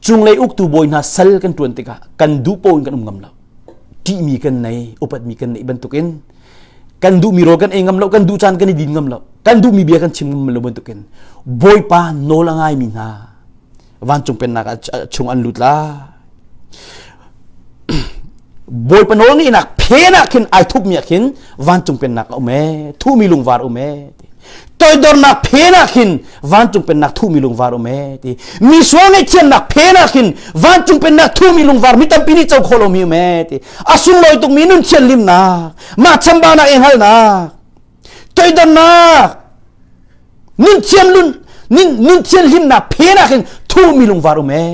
Speaker 1: Cunglei uktu bawi hna sal kan ṭuan tikah kan duh paoh in kan um ngam lo. Ṭihmi kan nei, upatmi kan neih bantukin kan duhmi rawl kan ei ngam lo, kan duh caan kan i din ngam lo, kan duhmi bia kan chim ngam lo bantukin Bawipa nawl a ngaimi hna vancung pennak ah chung an lut lai. Bawipa nawl ngeihnak phen ah khin ai thupmi ah khin vancung pennak a um ee thumi lungvar um ee ti toidornak phen ah khin vancung pennak thumi lungvar um ee ti mi sual ngaihthiamnak phen ah khin vancung pennak thumi lungvar mi tampi nih co khawh lomi um ee ti a sunglawi tukmi nun thianhlimnak mah chambaunak i hngalhnak toidornak nun thian lun nun thianhlimnak phen ah khin thumi lungvar um ee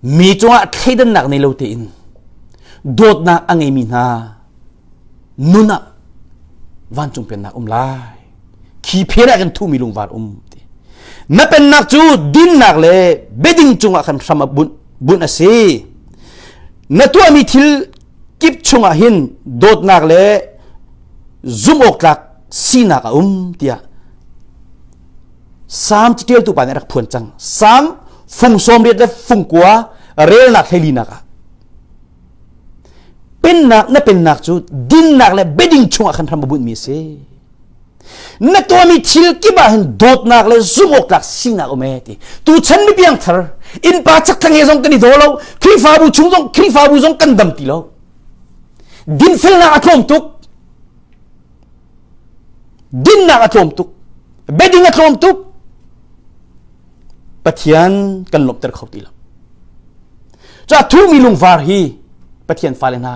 Speaker 1: Mi cungah thleidannak nei lo tein dawtnak a ngeimi hna nun ah vancung pennak um lai. Khi phen ah kan thuhmi lungvar um ti. Na pennak cu dinnak le biading cungah khan hram a bunh, bunh a si. Na tuahmi thil kip chungah hin dawtnak le zumh-awktlak sinak a um tiah Salm catialtu pa nih a rak phuan cang. Salm fung 80 le fung kua relnak hleilinak ah pennak na pennak cu dinnak le biading chungah khan hram a bunhmi a si. Na tuahmi thil kip ah hin dawtnak le zumh-awktlak sinak um ee ti. Tuchan mi piangthar innpa chakthlang he zong kan i daw lo, Khrihfabu chung zong Khrihfabu zong kan dam ti lo. Dinfelnak a tlawm tuk. Dinnak a tlawm tuk. Biading a tlawm tuk. Pathian kan lawmhter kho ti lo. Ca thumi lungvar hi Pathian fale hna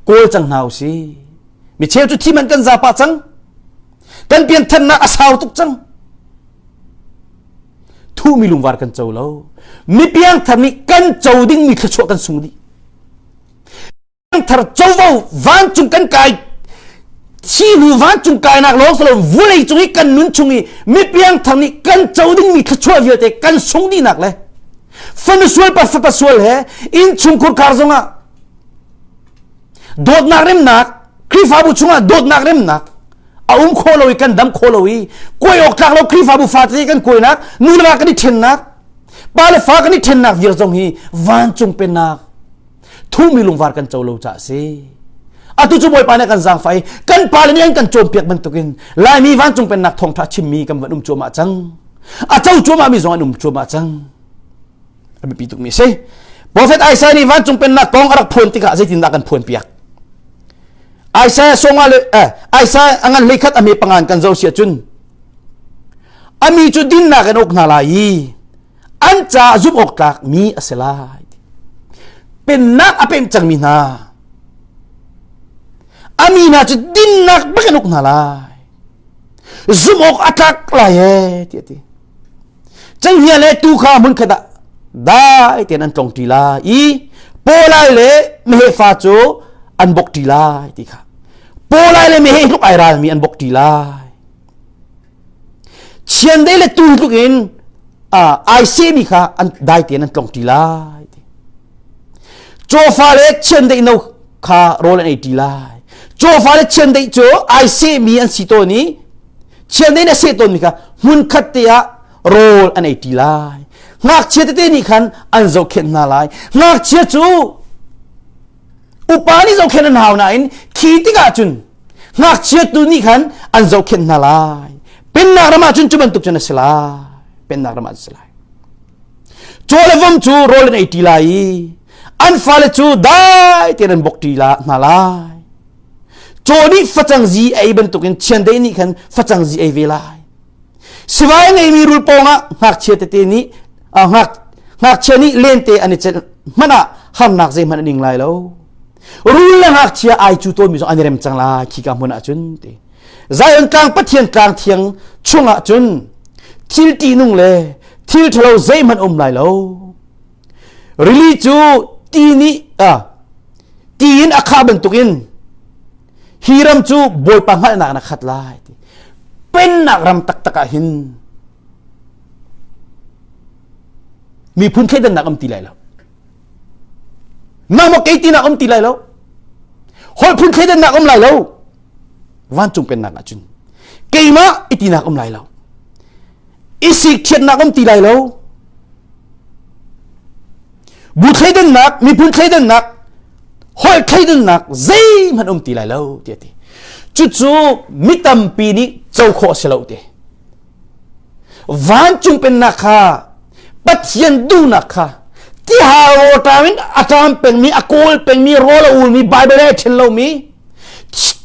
Speaker 1: kawl cang hna usih. Mi cheu cu thi man kan za pah cang. Kan pianthannak a sau tuk cang. Thumi lungvar kan co lo. Mi piangthar nih kan co dingmi thluachuah kan sung dih. Piangthar covo vancung kan kai thi hnu vancung kainak lawng si lo vulei cung i kan nun chung i mi piangthar nih kan co dingmi thluachuah vialte kan sung dihnak le fanu sual pa fapa sual he innchungkhur khar zongah dawtnak remnak Khrihfabu chungah dawtnak remnak. A um kho lo i kan dam kho lo i kuai awk tlak lo Khrihfabu fa tete kan kuainak, nu le va kan i ṭhennak, pa le fa kan i ṭhennak vial zong hi vancung pennak thumi lungvar kan co lo caah a si. Atu cu Bawipa nih a kan zaangfah i kan pale nih an kan cawnpiak bantukin Laimi vancung pennak thawngṭha chimmi kan van um cuahmah cang. A co cuahmahmi zong an um cuahmah cang. A biapi tukmi a si. Profet Isaiah nih vancung pennak kong a rak phuan tikah zeitindah kan phuanpiak? Isaiah sawngah le eh, Isaiah a ngan hleikhat a me pangan kan zoh si ahcun a mi cu dinnak in uk hna lai i an caah zumh awk tlak mi a si lai. Pennak a pemh cangmi hna a mi hna cu dinnak bak in uk hna lai. Zumh awk a tlak lai ee ti a ti. Cenghngia le tuu kha hmunkhat ah dai tein an tlong ṭi lai i pawlai le meheh fa cu an bok ṭi lai ti kha. Pawlai le meheh tluk ai ralmi an bok ṭi lai. Chiandeih le tuu tluk in ai sehmi kha an dai tein an tlong ṭi lai. Cawfa le chiandeih no kha rawl an ei ṭi lai. Cawfa le chiandeih cu ai sehmi an si tawn i chiandeih nih a seh tawnmi kha hmunkhat te ah rawl an ei ṭi lai. Ngakchia tete nih khan an zohkhenh hna lai. Ngakchia cu upa nih zohkhenh an hau nain khi tikah cun ngakchia tu nih khan an zohkhenh hna lai. Pennak ram ah cun cu bantuk cun a si lai. Pennak ram ah a si lai. Caw le vom cu rawl an ei ṭi lai i an fale cu dai tein an bok ṭi hna lai. Caw nih facang zi a ei bantukin chiandeih nih khan facang zi ei ve lai. Sivai a ngeimi rul pawngah ngakchia tete nih ngakchia nih lente an i celh hmanh ah harnak zeihmanh an ing lai lo. Rul le ngakchia ai cu tawnmi zong an i rem cang lai khika hmun ah cun ti. Zion tlang Pathian tlang thiang chungah cun thil ṭihnung le thil ṭhalo zeihmanh um lai lo. Rili cu ti nih ti in a khah bantukin hi ram cu Bawipa hngalhnak in a khat lai ti. Pennak ram taktak ah hin miphun thleidannak um ti lai lo. Nangmah kei tinak um ti lai lo. Holh phun thleidannak um lai lo. Vancung pennak ah cun keimah i tinak um lai lo. I sik thiatnak um ti lai lo. Bu thleidannak, miphun thleidannak, holh thleidannak zeihmanh um ti lai lo ti a ti. Cucu mi tampi nih co khawh a si lo ti. Vancung pennak kha Pathian duhnak kha tihal rawṭam in a ṭam pengmi, a kawl pengmi, rawl a ulmi, Bible he ṭhen lomi,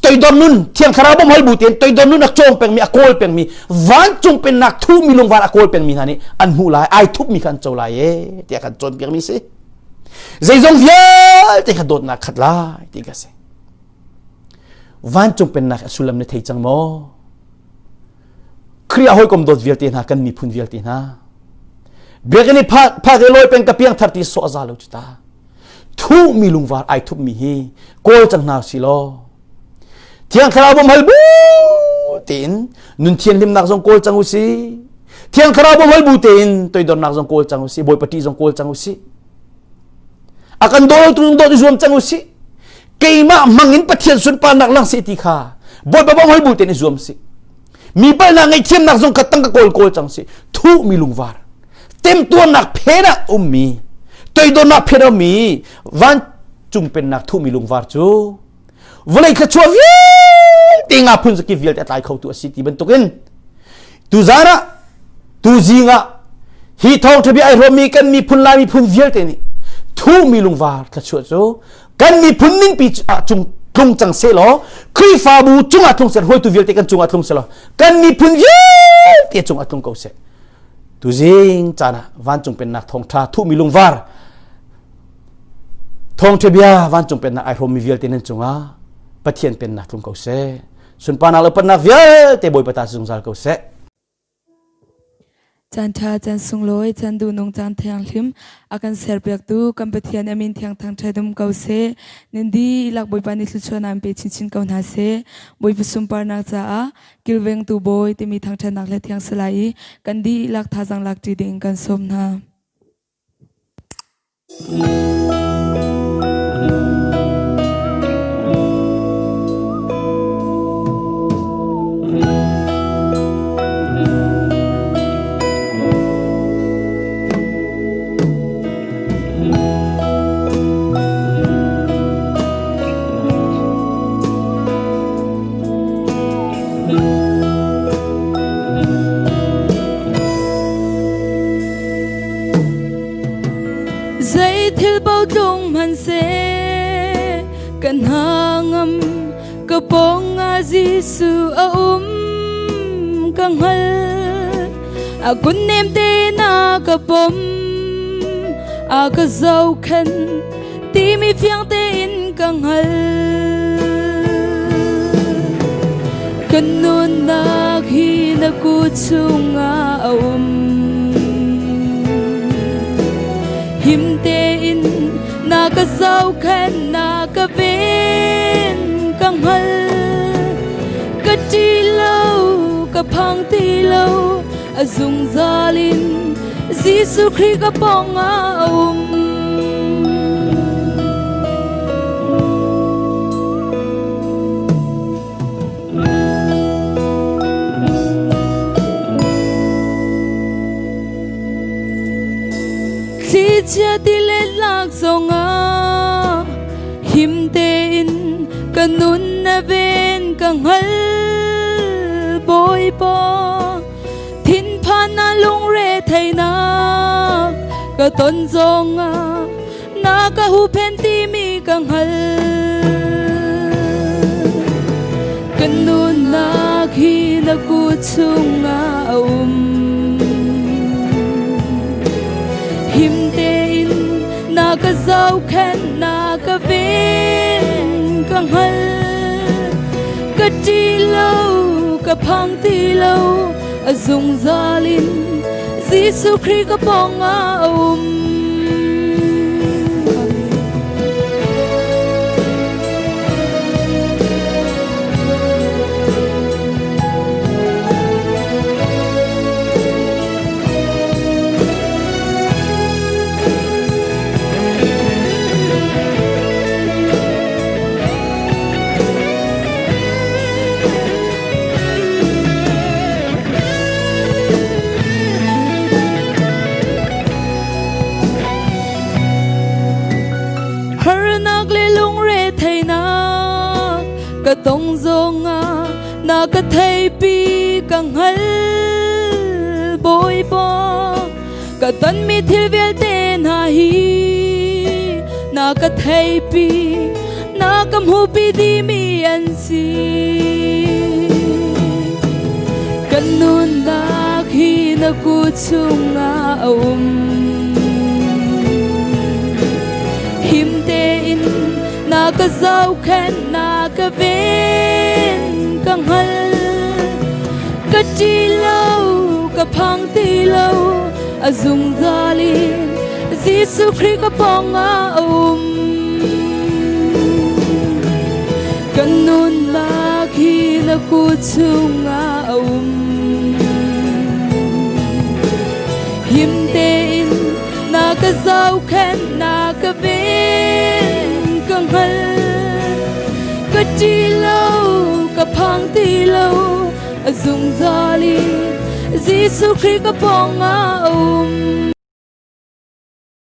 Speaker 1: toidor nun, Thiang Thlarau bawmhal bu tein toidor nun a cawng pengmi, a kawl pengmi, vancung pennak thuhmi lungvar a kawl pengmi hna nih an hmuh lai, ai thupmi kha an co lai e, tiah kan cawnpiakmi si. Zeizong vialte kha dawtnak khat lai ti ka si. Vancung pennak a sullam na thei cang maw? Khrih ah hawikom dawt vialte hna kan miphun vialte hna biakinn i phak i lawi peng ka piang thar ti sawh za lo cu ta thuhmi lungvar ai thupmi hi kawl cang hna si law thiang thlarau bawmhal bu tein nun thianhlimnak zong kawl cang u si thiang thlarau bawmhal bu tein toidornak zong kawl cang u si bawipa ṭih zong kawl cang u si a kan daw tu dawt i zuam cang u sih keimah hmang in pathian sunparnak lang seh ti kha bawipa bang hoi bu tein i zuam sih mi palnak ngaihthiamnak zong kha tangka kawl kawl cang sih thuh mi lungvar temtuarnak phen ah ummi toidornak phen ah ummi vancung pennak thuh mi lungvar cu vawlei thluachuah vialte nga phun zakip vialte a tlai khotu a si ti bantukin tuzan ah tuzing ah hi thawngṭha bia ai hrawmmi kan miphun lai miphun vialte nih thuhmi lungvar thluachuah cu kan miphun ningpi ah cung tlung cang seh law Khrihfabu cungah tlung seh hruaitu vialte kan cungah tlung seh law kan miphun vialte cungah tlung ko seh tuzing caan ah vancung pennak thawngṭha thuhmi lungvar Thawngṭha bia vancung pennak ai hrawmmi vialte nan cungah Pathian pennak tlung ko seh. Sunparnak le upatnak vialte Bawipa ta si zungzal ko seh.
Speaker 2: Caan ṭha, caan sunglawi, caan duhnung, caan thianghlim a kan serpiaktu kan Pathian a min thiang thangṭhat um ko seh. Nan dihlak Bawipa nih thluachuahnak in pe chinchin ko hna seh. Bawipa sunparnak caah kilvengtu Bawi timi thangṭhatnak le thiang salai i kan dihlak thazaang lak ṭi ding kan sawm hna. Jesuh a um ka hngal. A kun nem te na ka pom, a ka zohkhenh timi fiang tein ka hngal. Ka nunnak hi na kut chungah a um. Him tein na ka zohkhenh, na ka ven, ka hngal. Ka ṭih lo, ka phang ti lo, a zungzal in Jesuh Khrih ka pawngah a um. Thlichia tilet lak zongah him tein ka nun na ven ka hngal Bawipa. Thinphan na lungre theinak ka ton zongah na ka huhphenh timi ka hngal. Ka nunnak hi na kut chungah a um. Him tein na ka zohkhenh, na ka ven, ka hngal. Ka ṭih lo, ka phang ti lo, a zungzal in Jesuh Khrih ka pawngah a um. Harnak le lungre theinak ka tong zongah na ka theipi ka hngal Bawipa ka tonmi thil vialte hna hi na ka theipi na ka hmuhpi dihmi an si. Kan nunnak hi na kut chungah a um. Him tein na ka zohkhenh, na ka ven, ka hngal. Ka ṭih lo, ka phang ti lo, a zungzal in Jesuh Khrih ka pawngah a um. Kan nunnak hi na kut chungah a um. Him tein na ka zohkhenh, na ka ven, ka hngal. Ka ṭih lo, ka phang ti lo, a zungzal in Jesuh Khrih ka pawngah a um.